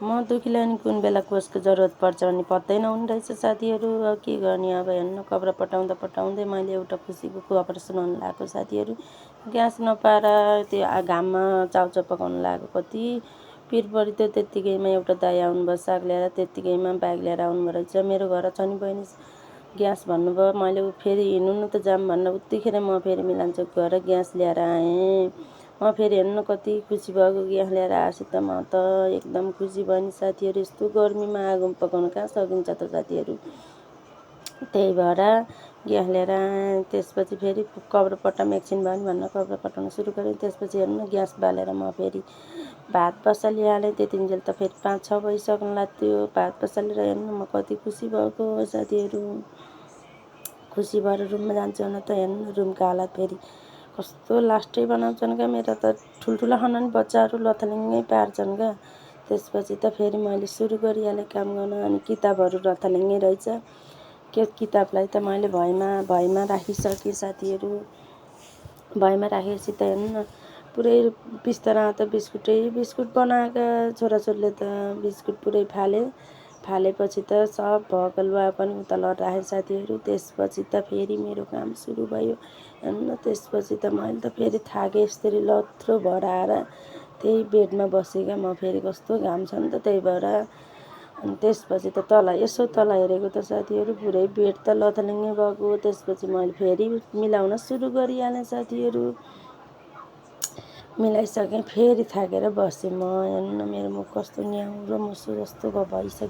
म दुखीलाई अनि कुन बेला कोषको जरुरत पर्छ भन्ने पत्तै नहुने रहेछ साथीहरू। के गर्ने अब हेर्नु, कपडा पटाउँदै मैले एउटा खुसीको अपरेसन हुन लागेको साथीहरू। ग्यास नपाएर त्यो घाममा चाउचाउ पकाउन लागेको, कति पिर पऱ्यो त्यो। त्यत्तिकैमा एउटा दाइ आउनुभयो साग ल्याएर, त्यत्तिकैमा बाइक लिएर आउनुभयो रहेछ। मेरो घर छ नि बहिनी, ग्यास भन्नुभयो। मैले फेरि हिँड्नु न त जाऊँ भनेर उत्तिखेर म फेरि मिलानचोक गएर ग्यास ल्याएर आएँ। म फेरि हेर्नु कति खुसी भएको, ग्यास ल्याएर आएपछि त म त एकदम खुसी भयो नि साथीहरू। यस्तो गर्मीमा आगोमा पकाउन कहाँ सकिन्छ त साथीहरू। त्यही भएर ग्यास लिएर आएँ। त्यसपछि फेरि कपडा पट्टामा एकछिन भयो नि भनेर कपडा पट्टाउन सुरु गरेँ। त्यसपछि हेर्नु ग्यास बालेर म फेरि भात बसालिहालेँ। त्यतिन्जेल त फेरि 5-6 बजिसक्न लाग्थ्यो। भात बसालेर हेर्नु म कति खुसी भएको साथीहरू। खुसी भएर रुममा जान्छु भने त हेर्नु रुमको हालत फेरि कस्तो लास्टै बनाउँछन् क्या। मेरो त ठुल्ठुला खाना नि बच्चाहरू लथालिङ्गै पार्छन् क्या। त्यसपछि त फेरि मैले सुरु गरिहालेँ काम गर्न। अनि किताबहरू लथालिङ्गै रहेछ। किताबलाई त मैले भैमा राखिसकेँ साथीहरू। भैमा राखेपछि त हेर्नु न पुरै बिस्तारा त बिस्कुट बनाएका छोराछोरीले त बिस्कुट पुरै फालेपछि त सब भगलुवा पनि उता राखेँ साथीहरू। त्यसपछि त फेरि मेरो काम सुरु भयो। हेर्नु त्यसपछि त मैले त फेरि थाकेँ, यसरी लथ्रो भएर आएर त्यही बेडमा बसेँ क्या। म फेरि कस्तो घाम छ नि त, त्यही भएर। अनि त्यसपछि त यसो तल हेरेको त साथीहरू पुरै बेड त लथालिङ्गै भएको। त्यसपछि मैले फेरि मिलाउन सुरु गरिहालेँ साथीहरू। मिलाइसकेँ, फेरि थाकेर बसेँ म। हेर्नु मेरो मुख कस्तो न्याउरो मुसो जस्तो भइसक्यो।